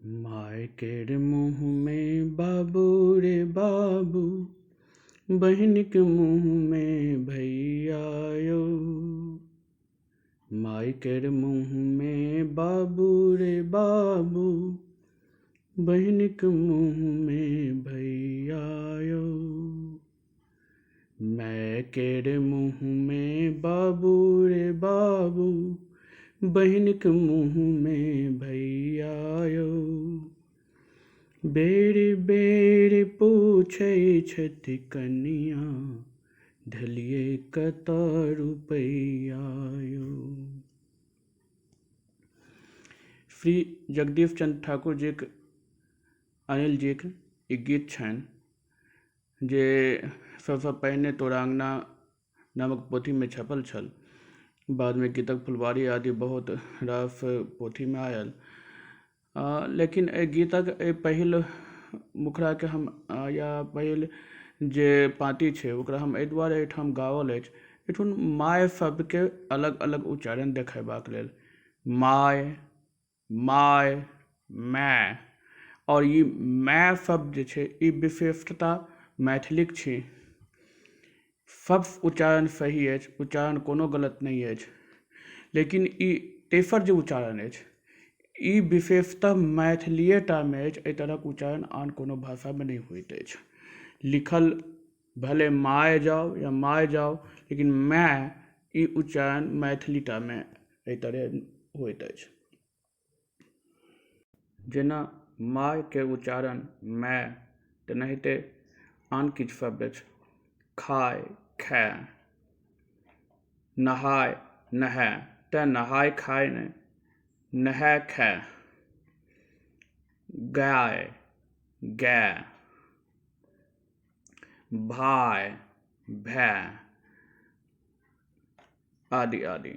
माय केर मुँहमे बाबू रे बाबू, बहिनके मुँहमे भैया यौ। माय केर मुँहमे बाबू रे बाबू, बहिनके मुँहमे भैया यौ। माय केर मुँहमे बाबू रे बाबू, बहिनके मुँहमे भैया यौ। बेर बेर पूछै छथि कनिया, धलियै कतऽ रुपैआ यौ। श्री जगदीश चन्द्र ठाकुर जीक, अनिल जीक ई गीत छनि जे सबसँ पहिने तोरा अङ्गना नामक पोथीमे छपल छल। बादमे गीतक फुलवारी आदि बहुत रास पोथीमे आयल। लेकिन एहि गीतक एहि पहिल मुखड़ाके हम या पहिल जे पाँति छै ओकरा हम एहि दुआरे एहिठाम गाओल अछि, एहिठाम माय शब्दके अलग अलग उच्चारण देखेबाक लेल। My, my, my. आओर ई my शब्द जे छै ई विशेषता मैथिलीक छी। सब उच्चारण सही अछि, उच्चारण कोनो गलत नहि अछि, लेकिन ई तेसर जे उच्चारण अछि ई विशेषतः मैथिलिए टामे अछि। एहि तरहक उच्चारण आन कोनो भाषामे नहि होइत अछि। लिखल भले my जाउ या my जाउ, लेकिन my ई उच्चारण मैथिली टामे एहि तरहे होइत अछि। जेना मायके उच्चारण my, तेनाहिते आन किछु शब्द अछि। खाय, खाय, नहाय, नहाय, तेँ नहाय खाय नहि, नहाय खाय। गाय, गाय, भाय, भाय आदि आदि।